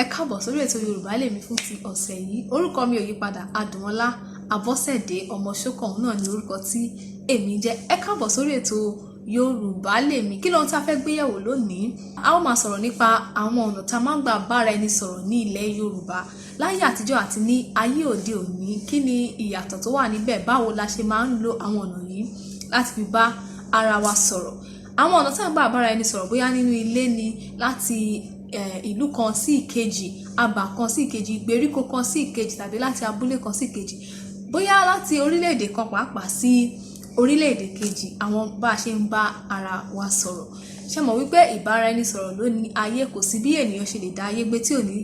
Ẹ káàbọ̀ sórí ètò Yorùbá Lèmi fún ti ọ̀sẹ̀ yìí. Orúkọ mi ò yípadà, Adùnọlá Abọ́sẹ̀dé ọmọ Ṣókànún náà ni orúkọ tí èmi ń jẹ́. Ẹ káàbọ̀ sórí ètò Yorùbá Lèmi. Kí lóhun tá a fẹ́ gbéyẹ̀wò lónìí? A ó máa sọ̀rọ̀ nípa àwọn ọ̀nà tá a máa ń gbà bára ẹni sọ̀rọ̀ ní ilẹ̀ Yorùbá láyé àtijọ́ àti ní ayé òde òní. Kí ni ìyàtọ̀ tó wà níbẹ̀? Báwo la ṣe máa ń lo àwọn ọ̀nà yìí láti fi bá ara wa sọ̀rọ̀? Àwọn ọ̀nà tá à ń gbà bára ẹni sọ̀rọ̀, bóyá nínú ilé ni, láti ìlú kan sí ìkejì, abà kan sí ìkejì, ìgbèríko kan sí ìkejì, tàbí láti abúlé kan sí ìkejì, bóyá láti orílẹ̀-èdè kan pàápàá sí orílẹ̀-èdè kejì, àwọn bá a ṣe ń bá ara wa sọ̀rọ̀. Ṣé mọ̀ wípé ìbára ẹni sọ̀rọ̀ ló ní ayé? Kò sí bí ènìyàn ṣe lè dá ayé gbé tí ò ní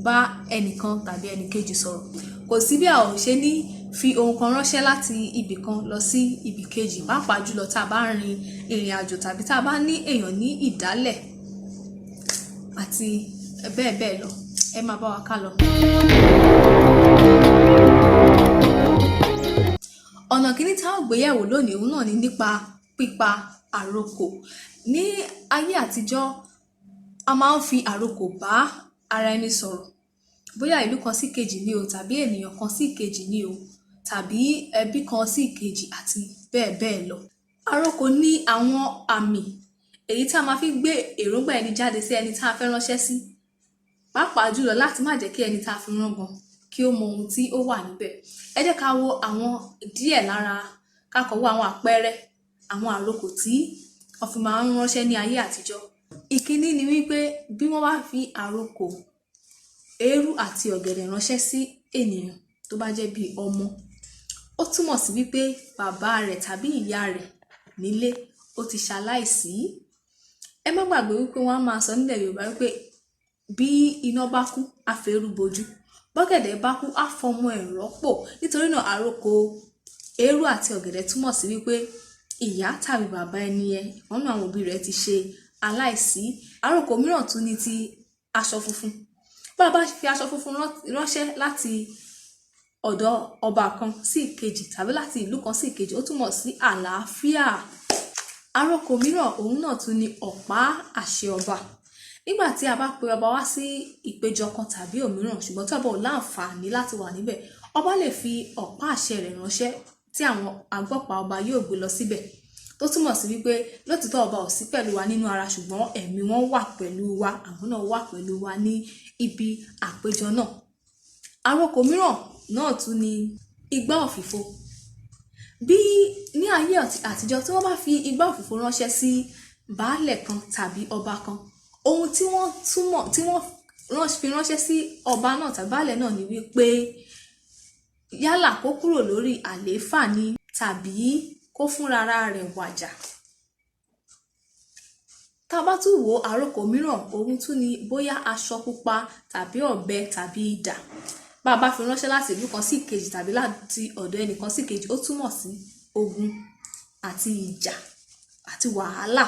bá ẹnìkan tàbí ẹnìkejì sọ̀rọ̀. Kò sí bí a ò ṣe ní fi ohun kan ránṣẹ́ láti ibì kan lọ sí ibì kejì, pàápàá jùlọ tá a bá rin ìrìn àjò tàbí tá a bá ní èèyàn ní ìdálẹ̀ àti bẹ́ẹ̀ bẹ́ẹ̀ lọ. Ẹ máa bá wa ká lọ. Ọ̀nà kìíní tá a ó gbéyẹ̀wò lónìí, òun náà ni nípa pípa àrokò. Ní ayé àtijọ́, a máa ń fi àrokò bá ara ẹni sọ̀rọ̀, bóyá ìlú kan sí ìkejì ni o, tàbí ènìyàn kan sí ìkejì ni o, tàbí ẹbí kan sí ìkejì àti bẹ́ẹ̀ bẹ́ẹ̀ lọ. Àrokò ní àwọn àmì èyí tá a máa fi gbé èròǹgbà ẹni jáde sí ẹni tá a fẹ́ ránṣẹ́ sí, pàápàá jùlọ láti má jẹ́ kí ẹni tá a fi rán gan kí ó mọ ohun tí ó wà níbẹ̀. Ẹ jẹ́ ká wo àwọn díẹ̀ lára, ká kàn wo àwọn àpẹẹrẹ àwọn àrokò tí wọ́n fi máa ń ránṣẹ́ ní ayé àtijọ́. Ìkíní ni wípé bí wọ́n bá fi àrokò eérú àti ọ̀gẹ̀dẹ̀ ránṣẹ́ sí ènìyàn tó bá jẹ́ bí ọmọ, ó túmọ̀ sí wípé bàbá rẹ̀ tàbí ìyá rẹ̀ nílé ó ti ṣaláìsí. Ẹ má gbàgbé wípé wọ́n á máa sọ nílẹ̀ Yorùbá wípé bí iná bá kú, á feérú bojú, bọ́gẹ̀dẹ̀ bá kú, á fọmọ ẹ̀ rọ́pò. Nítorí náà, àrokò eérú àti ọ̀gẹ̀dẹ̀ túmọ̀ sí wípé ìyá tàbí bàbá ẹni yẹn, ìkan nínú àwọn òbí rẹ̀ ti ṣe aláìsí. Àrokò mìíràn tún ni ti aṣọ funfun. Bá a bá fi aṣọ funfun ránṣẹ́ láti ọ̀dọ̀ ọba kan sí ìkejì tàbí láti ìlú kan sí ìkejì, ó túmọ̀ sí àlàáfíà. Àrokò mìíràn, òun náà tún ni ọ̀pá àṣẹ ọba. Nígbà tí a bá pe ọba wá sí ìpéjọ kan tàbí òmíràn, ṣùgbọ́n tí ọba ò láǹfààní láti wà níbẹ̀, ọba lè fi ọ̀pá àṣẹ rẹ̀ ránṣẹ́ tí àwọn agbọ́pá ọba yóò gbé lọ síbẹ̀, tó túmọ̀ sí wípé lótìtọ́ ọba ò sí pẹ̀lú wa nínú ara, ṣùgbọ́n ẹ̀mí wọn wà pẹ̀lú wa, àwọn náà wà pẹ̀lú wa ní ibi àpéjọ náà. Àrokò mìíràn náà tún ni igbá òfìfo. Bí ní ayé àtijọ́, tí wọ́n bá fi igbá òfìfo ránṣẹ́ sí baálẹ̀ kan tàbí ọba kan, ohun tí wọ́n túmọ̀ tí wọ́n fi ránṣẹ́ sí ọba náà tàbí baálẹ̀ náà ni wípé yálà kó kúrò lórí àlééfà ni tàbí kó fúnra rẹ̀ wàjà. Tá a bá tún wo àrokò mìíràn, òun tún ni bóyá aṣọ pupa tàbí ọ̀bẹ tàbí idà. Bá a bá fi ránṣẹ́ láti ìlú kan sí ìkejì tàbí láti ọ̀dọ̀ ẹnìkan sí ìkejì, ó túmọ̀ sí ogun àti ìjà àti wàhálà.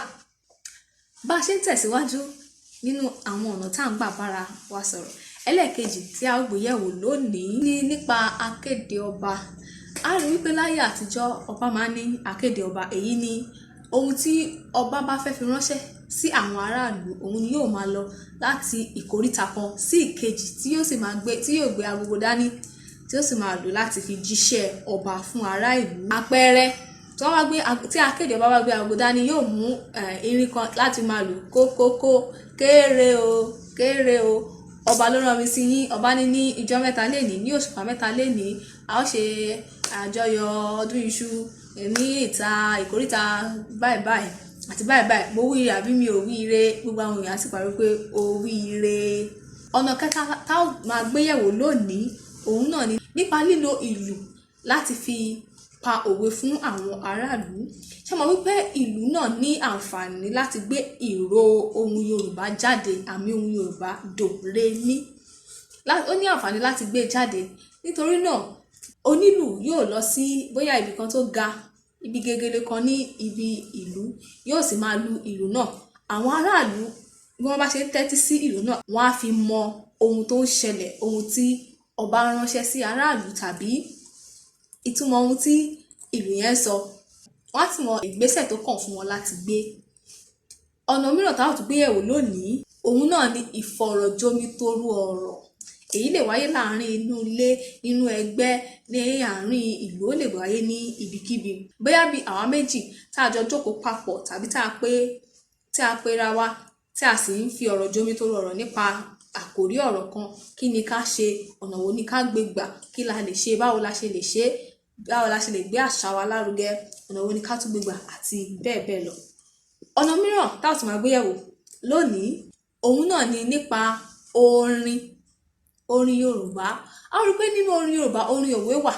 Bá a ṣe ń tẹ̀síwájú nínú àwọn ọ̀nà tá à ń gbà bára wa sọ̀rọ̀, ẹlẹ́ẹ̀kejì tí a ó gbéyẹ̀wò lónìí ni nípa akéde ọba. A rí wípé láyé àtijọ́, ọba máa ń ní akéde ọba. Èyí ni ohun tí ọba bá fẹ́ fi ránṣẹ́ sí àwọn aráàlú, òun ni yóò máa lọ láti ìkóríta kan sí ìkejì, tí yóò sì máa gbé, tí yóò gbé agogo dání, tí ó sì máa lò láti fi jíṣẹ́ ọba fún ará ìlú. Àpẹẹrẹ, tí wọ́n bá gbé, tí akéde ọba bá gbé agogo dání, yóò mú irin kan láti máa lù kókókó, kéré o, kéré o, ọba ló rán mi sí yín. Ọba ní ní ìjọ mẹ́ta lénìí, ní òṣùpá mẹ́ta lénìí, a ó ṣe àjọyọ̀ ọdún iṣu ní ìta ìkóríta báyìí báyìí àti báyìí báyìí. Mo wí ire àbí mi ò wí ire? Gbogbo àwọn èèyàn á sì parí pé o wí ire. Ọ̀nà kẹta tá a máa gbéyẹ̀wò lónìí, òun náà ni nípa lílo ìlù láti fi pa òwe fún àwọn aráàlú. Ṣé mọ̀ wípé ìlù náà ní àǹfààní láti gbé ìró ohùn Yorùbá jáde, àmì ohùn Yorùbá dò re mí. Ó ní àǹfààní láti gbé jáde. Nítorí náà, onílù yóò lọ sí bóyá ibì kan tó ga, ibi gegele kan ní ibi ìlú, yóò sì máa lu ìlù náà. Àwọn aráàlú, bí wọ́n bá ṣe ń tẹ́tí sí ìlù náà, wọ́n á fi mọ ohun tó ń ṣẹlẹ̀, ohun tí ọba ránṣẹ́ sí aráàlú tàbí ìtumọ̀ ohun tí ìlù yẹn sọ. Wọ́n á sì mọ ìgbésẹ̀ tó kàn fún wọn láti gbé. Ọ̀nà mìíràn tá a ó tún gbéyẹ̀wò lónìí Òun náà ni ìfọ̀rọ̀jomitoro ọ̀rọ̀. Èyí lè wáyé láàárín inú ilé, nínú ẹgbẹ́, ní àárín ìlú, ó lè wáyé ní ibikíbi. Bóyá bí àwa méjì tá a jọ jókòó papọ̀ tàbí tí a pera wa, tí a sì ń fi ọ̀rọ̀ jomitoro ọ̀rọ̀ nípa àkòrí ọ̀rọ̀ kan. Kí ni ká ṣe? Ọ̀nà wo ni ká gbé gbà? Kí la lè ṣe? Báwo la ṣe lè ṣe é? Báwo la ṣe lè gbé àṣà wa lárugẹ? Ọ̀nà wo ni ká tún gbé gbà? Àti bẹ́ẹ̀ bẹ́ẹ̀ lọ. Ọ̀nà mìíràn tá a tún máa gbé yẹ̀wò lónìí, òun náà ni nípa orin, orin Yorùbá. A ó rí pé nínú orin Yorùbá, orin òwe wà,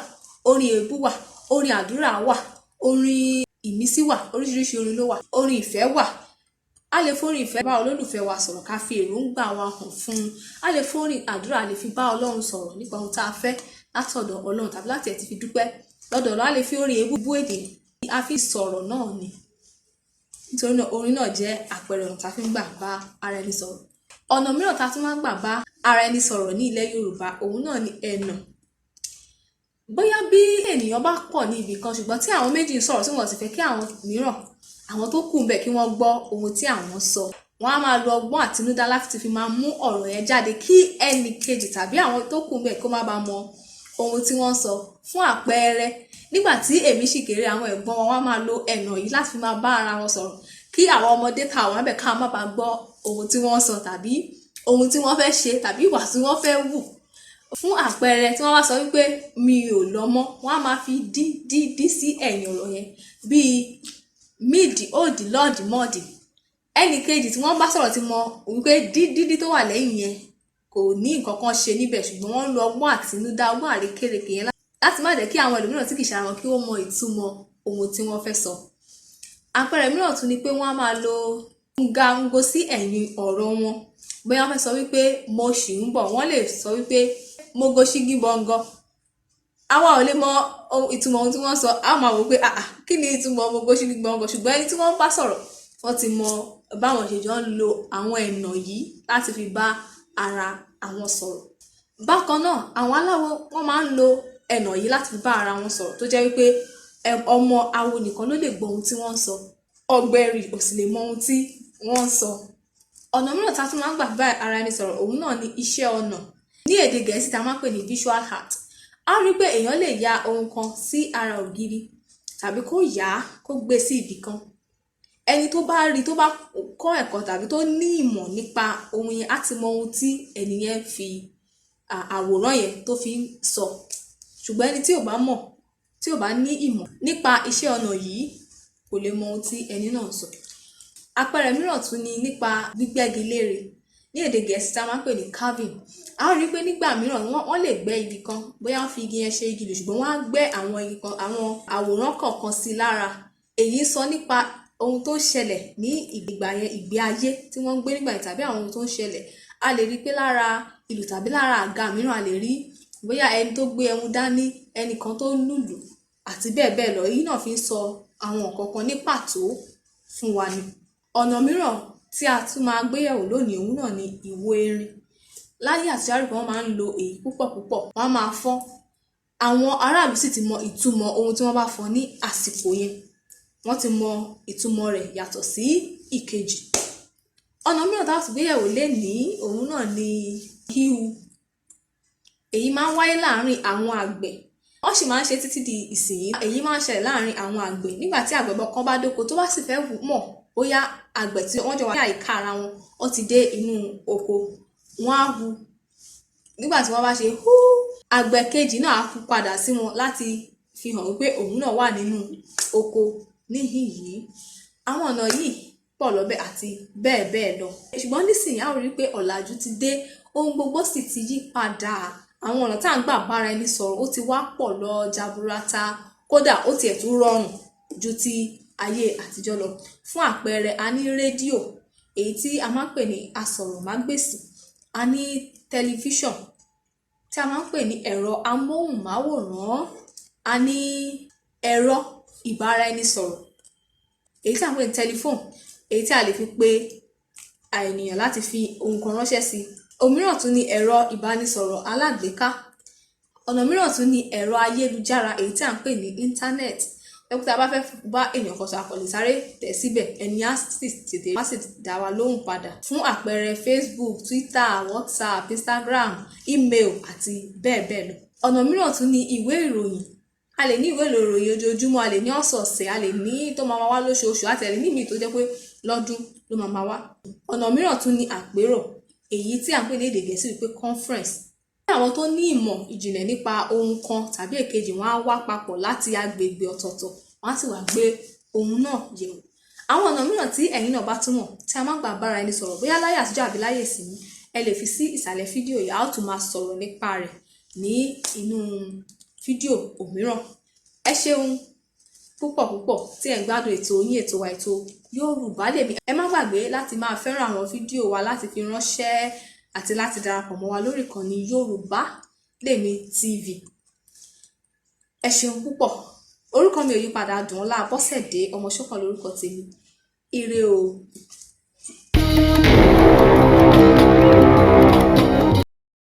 orin èébú wà, orin àdúrà wà, orin ìmísí wà, oríṣiríṣi orin ló wà, orin ìfẹ́ wà. A lè forin ìfẹ́ bá olólùfẹ́ wa sọ̀rọ̀, ká fi èròǹgbà wa hàn fún un. A lè forin àdúrà, a lè fi bá Ọlọ́run sọ̀rọ̀ nípa ohun tá a fẹ́ látọ̀dọ̀ Ọlọ́run tàbí láti ẹ̀ ti fi dúpẹ́ lọ́dọ̀ Ọlọ́run. A lè fi orin èébú bú èdè, a fi sọ̀rọ̀ náà ni. Nítorí náà, orin náà jẹ́ àpẹẹrẹ ọ̀nà tá a fi ń gbà bá ara ẹni sọ̀rọ̀. Ọ̀nà mìíràn tá a tún máa ń gbà bá ara ẹni sọ̀rọ̀ ní ilẹ̀ Yorùbá, òun náà ni ẹ̀nà. Bóyá bí ènìyàn bá pọ̀ ní ibì kan, ṣùgbọ́n tí àwọn méjì ń sọ̀rọ̀ tí wọ́n sì fẹ́ kí àwọn mìíràn, àwọn tó kù ńbẹ̀, kí wọ́n gbọ́ ohun tí àwọn sọ, wọ́n á máa lo ọgbọ́n àtinúdá láti fi máa mú ọ̀rọ̀ yẹn jáde kí ẹnì kejì tàbí àwọn tó kù ńbẹ̀ kó má bàa mọ ohun tí wọ́n ń sọ. Fún àpẹẹrẹ, nígbà tí èmi ṣì kéré, àwọn ẹ̀gbọ́n wa, wọ́n á máa lo ẹ̀nà yìí láti fi máa bá ara wọn sọ̀rọ̀ kí àwọn ọmọdé tá wà ńbẹ̀ ká má bàa gbọ́ ohun tí wọ́n ń sọ tàbí ohun tí wọ́n fẹ́ ṣe tàbí ìwà tí wọ́n fẹ́ wù. Fún àpẹẹrẹ, tí wọ́n bá sọ wípé "mi ò lọ mọ́", wọ́n á máa fi dí dí dí sí ẹ̀yìn ọ̀rọ̀ yẹn, bíi míìdì, òdì, lọ́ọ̀dì, mọ́ọ̀dì. Ẹnì kejì tí wọ́n bá sọ̀rọ̀ ti mọ wípé dí dí dí tó wà lẹ́yìn yẹn kò ní nǹkan kan ṣe níbẹ̀, ṣùgbọ́n wọ́n ń lo ọgbọ́n àtinúdá, ọgbọ́n àrékérekè yẹn láti má jẹ́ kí àwọn ẹlòmíràn tí kì í ṣe ara wọn kí wọ́n mọ ìtumọ̀ ohun tí wọ́n fẹ́ sọ. Àpẹẹrẹ mìíràn tún ni pé wọ́n á máa lo nga ngo sí ẹ̀yìn ọ̀rọ̀ wọn. Bóyá wọ́n fẹ́ sọ wípé "mo ṣì ń bọ̀", wọ́n lè sọ wípé "mo go ṣígí bọngọ". Àwa ò lè mọ ìtumọ̀ ohun tí wọ́n sọ, a ó máa wò pé, "Àà, kí ni ìtumọ̀ mo go ṣígí bọngọ?" Ṣùgbọ́n ẹni tí wọ́n bá sọ̀rọ̀, wọ́n ti mọ báwọn ṣe jọ ń lo àwọn ẹ̀nà yìí láti fi bá ara àwọn sọ̀rọ̀. Bákan náà, àwọn aláwo, wọ́n máa ń lo ẹ̀nà yìí láti fi bá ara wọn sọ̀rọ̀, tó jẹ́ wípé ọmọ awo nìkan ló lè gbọ́ ohun tí wọ́n ń sọ. Ọ̀gbẹ̀rì ò sì lè mọ ohun tí wọ́n ń sọ. Ọ̀nà mìíràn tá a tún máa ń gbà bá ara ẹni sọ̀rọ̀, òun náà ni iṣẹ́ ọnà. Ní èdè Gẹ̀ẹ́sì tá a máa ń pè ní visual art. A rí pé èèyàn lè ya ohun kan sí ara ògiri tàbí kó yà á, kó gbé sí ibì kan. Ẹni tó bá rí, tó bá kọ́ ẹ̀kọ́ tàbí tó ní ìmọ̀ nípa ohun yẹn, á ti mọ ohun tí ẹni yẹn fi àwòrán yẹn tó fi ń sọ. Ṣùgbọ́n ẹni tí ò bá mọ̀, tí ò bá ní ìmọ̀ nípa iṣẹ́ ọnà yìí, kò lè mọ ohun tí ẹni náà ń sọ. Àpẹẹrẹ mìíràn tún ni nípa gbígbẹ́gi lére. Ní èdè Gẹ̀ẹ́sì tá a máa ń pè ní carving. A ó rí pé nígbà mìíràn, wọ́n lè gbẹ́ igi kan, bóyá wọ́n fi igi yẹn ṣe igi lò, ṣùgbọ́n wọ́n á gbẹ́ àwọn igi kan, àwọn àwòrán kọ̀ọ̀kan sí lára. Èyí sọ nípa ohun tó ń ṣẹlẹ̀ ní ìgbà yẹn, ìgbé ayé tí wọ́n ń gbé nígbà yẹn tàbí àwọn ohun tó ń ṣẹlẹ̀. A lè rí pé lára ìlù tàbí lára àga mìíràn, a lè rí bóyá ẹni tó gbé ẹmu dání, ẹnì kan tó ń lùlù àti bẹ́ẹ̀ bẹ́ẹ̀ lọ. Èyí náà fi ń sọ àwọn nǹkan kan ní pàtó fún wa ni. Ọ̀nà mìíràn tí a tún máa gbé yẹ̀wò lónìí, òun náà ni ìwo erin. Láyé àtijọ́, a rí pé wọ́n máa ń lo èyí púpọ̀ púpọ̀. Wọ́n á máa fọ́n. Àwọn aráàlú sì ti mọ ìtumọ̀ ohun tí wọ́n bá fọ́n ní àsìkò yẹn. Wọ́n ti mọ ìtumọ̀ rẹ̀ yàtọ̀ sí ìkejì. Ọ̀nà mìíràn tá a tún gbé yẹ̀wò lénìí, òun náà ni híhu. Èyí máa ń wáyé láàárín àwọn àgbẹ̀. Wọ́n sì máa ń ṣe títí di ìsinyìí. Èyí máa ń ṣẹlẹ̀ láàárín àwọn àgbẹ̀ nígbà tí àgbẹ̀ kan bá dóko, tó bá sì fẹ́ mọ̀ bóyá àgbẹ̀ tí wọ́n jọ wà ní àyíká ara wọn ó ti dé inú oko, wọ́n á hu. Nígbà tí wọ́n bá ṣe hú, àgbẹ̀ kejì náà á hu padà sí wọn láti fi hàn wípé òun náà wà nínú oko níhìn yìí. Àwọn ọ̀nà yìí pọ̀ lọ́bẹ̀ àti bẹ́ẹ̀ bẹ́ẹ̀ lọ. Ṣùgbọ́n nísìnyí, a ó rí pé ọ̀làjú ti dé, ohun gbogbo sì ti yí padà. Àwọn ọ̀nà tá à ń gbà bára ẹni sọ̀rọ̀, ó ti wá pọ̀ lọ jaburata, kódà ó tiẹ̀ tún rọrùn ju ti ayé àtijọ́ lọ. Fún àpẹẹrẹ, a ní rédíò, èyí tí a máa ń pè ní asọ̀rọ̀mágbèsì. A ní tẹlifíṣàn tí a máa ń pè ní ẹ̀rọ amóhùnmáwòrán. A ní ẹ̀rọ ìbáraẹnisọ̀rọ̀, èyí tí à ń pè ní tẹlifóònù, èyí tí a lè fi pe ènìyàn láti fi ohun kan ránṣẹ́ sí. Òmíràn tún ni ẹ̀rọ ìbánisọ̀rọ̀ alágbèéká. Ọ̀nà mìíràn tún ni ẹ̀rọ ayélujára, èyí tí à ń pè ní íńtánẹ́ẹ̀tì. Ẹkú tí a bá fẹ́ bá èèyàn kan sọ, a kò lè sáré tẹ̀ síbẹ̀, ẹni á sì tètè á sì dá wa lóhùn padà. Fún àpẹẹrẹ, Facebook, Twitter, WhatsApp, Instagram, email àti bẹ́ẹ̀ bẹ́ẹ̀ lọ. Ọ̀nà mìíràn tún ni ìwé ìròyìn. A lè ní ìwé ìròyìn ojoojúmọ́, a lè ní ọ̀sọ̀ọ̀sẹ̀, a lè ní tó máa wá lóṣooṣù, àti lè ní ìmíì tó jẹ́ pé lọ́dún ló máa máa wá. Ọ̀nà mìíràn tún ni àpérò, èyí tí à ń pè ní èdè Gẹ̀ẹ́sì wípé conference. Àwọn tó ní ìmọ̀ ìjìnlẹ̀ nípa ohun kan tàbí èkejì, wọ́n á wá papọ̀ láti agbègbè ọ̀tọ̀ọ̀tọ̀, wọ́n á sì wá gbé ohun náà yẹ̀wò. Àwọn ọ̀nà mìíràn tí ẹ̀yin náà bá tún mọ̀ tí a máa ń gbà bára ẹni sọ̀rọ̀, bóyá láyé àtijọ́ àbí láyé ìsinyìí, ẹ lè fi sí ìsàlẹ̀ fídíò yìí, a ó tún máa sọ̀rọ̀ nípa rẹ̀ ní inú fídíò òmíràn. Ẹ ṣeun púpọ̀ púpọ̀ tí ẹ̀ ń gbádùn ètò yín, ètò wa, ètò Yorùbá Lèmi. Ẹ má gbàgbé láti máa fẹ́ràn àwọn fídíò wa, láti fi ránṣẹ́ àti láti darapọ̀ mọ́ wa lórí ìkànnì Yorùbá Lèmi TV. Ẹ ṣeun púpọ̀. Orúkọ mi ò yípadà, Dùnọ́lá Bọ́sẹ̀dé Ọmọṣọ́kàn lórúkọ tèmi. Ire o.